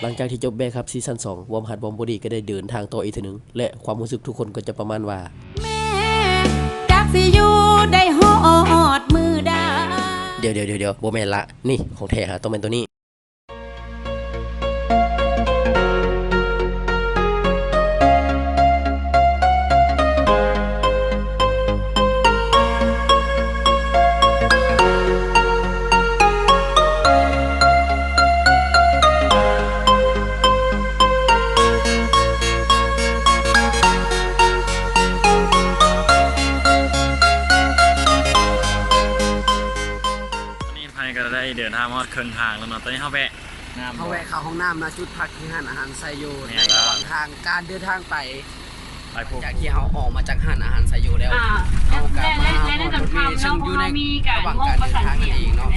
ຫຼັງຈາກທີ່ຈົບແບກຮັບຊີຊັນສອງ ວອມຮັດວອມບໍດີກໍໄດ້ເດີນທາງຕໍ່ອີກເທື່ອໜຶ່ງ ແລະ ຄວາມຮູ້ສຶກທຸກຄົນກໍຈະປະມານວ່າ ແມ່ ຈັກຊິຢູ່ໄດ້ຮອດມື້ໃດ. ດຽວໆໆໆ ບໍ່ແມ່ນລະ ນີ້ຂອງແທ້ຫາ ຕ້ອງແມ່ນໂຕນີ້. ຕອນນີ້ພາຍກໍໄດ້ເດີນທາງມາຮອດເຄິ່ງທາງແລ້ວເນາະ. ຕອນນີ້ເຮົາແວະ ນ້ຳ ເຮົາແວະເຂົ້າຫ້ອງນ້ຳນະ ຈຸດພັກທີ່ຮ້ານອາຫານໄຊໂຍ ໃນລະຫວ່າງທາງການເດີນທາງໄປ. ຫຼັງຈາກທີ່ເຮົາອອກມາຈາກຮ້ານອາຫານໄຊໂຍແລ້ວ ເຮົາກໍມາຮອດລົດເມ ເຊິ່ງຢູ່ໃນລະຫວ່າງການເດີນທາງນັ້ນເອງເນາະ.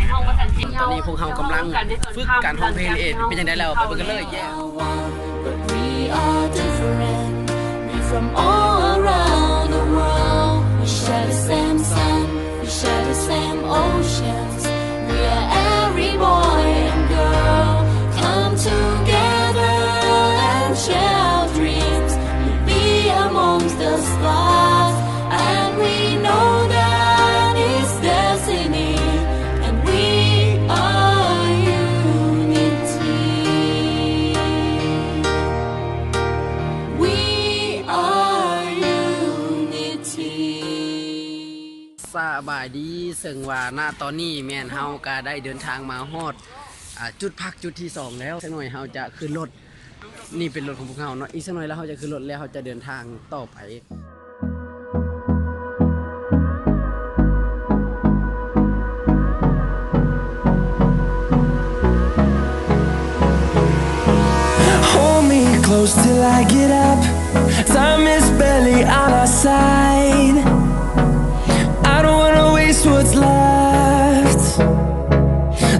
ຕອນນີ້ພວກເຮົາກຳລັງຝຶກການຮ້ອງເພງເອງ ເປັນຈັ່ງໃດແລ້ວ ໄປເບິ່ງກັນເລີຍ. Yeah. But we are different. We're from all around the world. We share the same sun. We share the same oceans. We are every boy and girl. Come together and share our dreams. We'll be amongst the stars. And we know that it's destiny. And we are unity. We are unity. ສະບາຍດີ ເຊິ່ງວ່ານະຕອນນີ້ແມ່ນເຮົາກະໄດ້ເດີນທາງມາຮອດ ອ່າ ຈຸດພັກຈຸດທີສອງແລ້ວ. ສັກໜ້ອຍເຮົາຈະຂຶ້ນລົດ ນີ້ເປັນລົດຂອງພວກເຮົາເນາະ. ອີກສັກໜ້ອຍແລ້ວເຮົາຈະຂຶ້ນລົດ ແລ້ວເຮົາຈະເດີນທາງຕໍ່ໄປ. Hold me close till I get up. Time is barely on our side. I don't wanna waste what's left.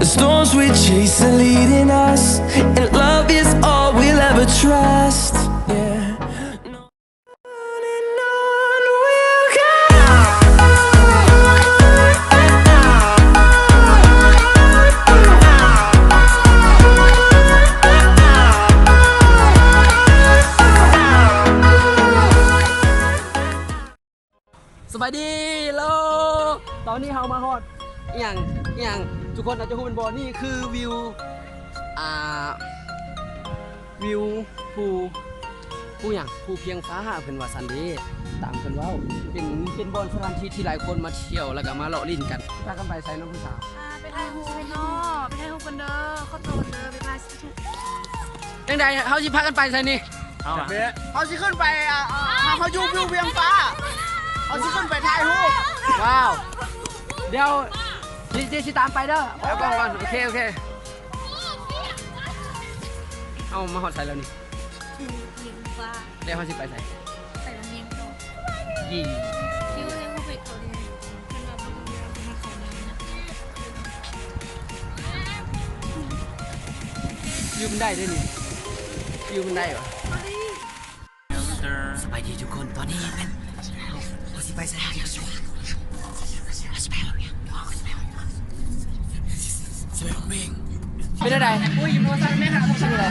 The storms we chase are leading us, and love is all we'll ever trust. Yeah. ສະບາຍດີ ເລາ ຕອນນີ້ເຮົາມາຮອດອີ່ຫຍັງ ອີ່ຫຍັງ ທຸກຄົນອາດຈະຮູ້ແມ່ນບໍ່? ນີ້ຄືວິວ ອ່າ ວິວພູ ພູຫຍັງ ພູພຽງຟ້າ ເພິ່ນວ່າຊັ້ນເດ້. ຕາມເພິ່ນເວົ້າ ເປັນ ເປັນບ່ອນສະຖານທີ່ທີ່ຫຼາຍຄົນມາທ່ຽວ ແລ້ວກໍມາເລາະຫຼິ້ນກັນ. ພາກັນໄປໃສເນາະຜູ້ສາວ? ອ່າ ໄປຖ່າຍຮູບເນາະ ໄປຖ່າຍຮູບກັນເດີ ຂໍໂຕເດີ ບາຍບາຍ. ຈັ່ງໃດ ເຮົາຊິພາກັນໄປໃສນີ້? ເຮົາ ເຮົາຊິຂຶ້ນໄປ ອ່າ ເຮົາຢູ່ວິວພຽງຟ້າ ເຮົາຊິຂຶ້ນໄປຖ່າຍຮູບ. ວ້າວ ດຽວຊິ ຊິ ຊິຕາມໄປເດີ ເອົາກ້ອງກ່ອນ. ໂອເຄ ໂອເຄ ເຮົາມາຮອດໃສແລ້ວນີ້? ແລ້ວເຮົາຊິໄປໃສ? ໄປໂຮງຮຽນຕໍ່. ເຢ້ ຢູ່ໃນເຂດເຂົາເດ ເພິ່ນວ່າບໍ່ຮູ້ເລື່ອງ ເພິ່ນວ່າເຂົານຳນະ. ຢູ່ບັນໄດເດ້ນີ້ ຢູ່ບັນໄດຫວາ? ສະບາຍດີທຸກຄົນ ຕອນນີ້ແມ່ນເຮົາ ເຮົາຊິໄປໃສ? ເຮົາຊິໄປໂຮງຮຽນ ສະບາຍດີ ເປັນແນວໃດ? ໂອ້ຍ ຢູ່ມາຊັ້ນແມ່ນຫາຜູ້ຊື່ໃດ?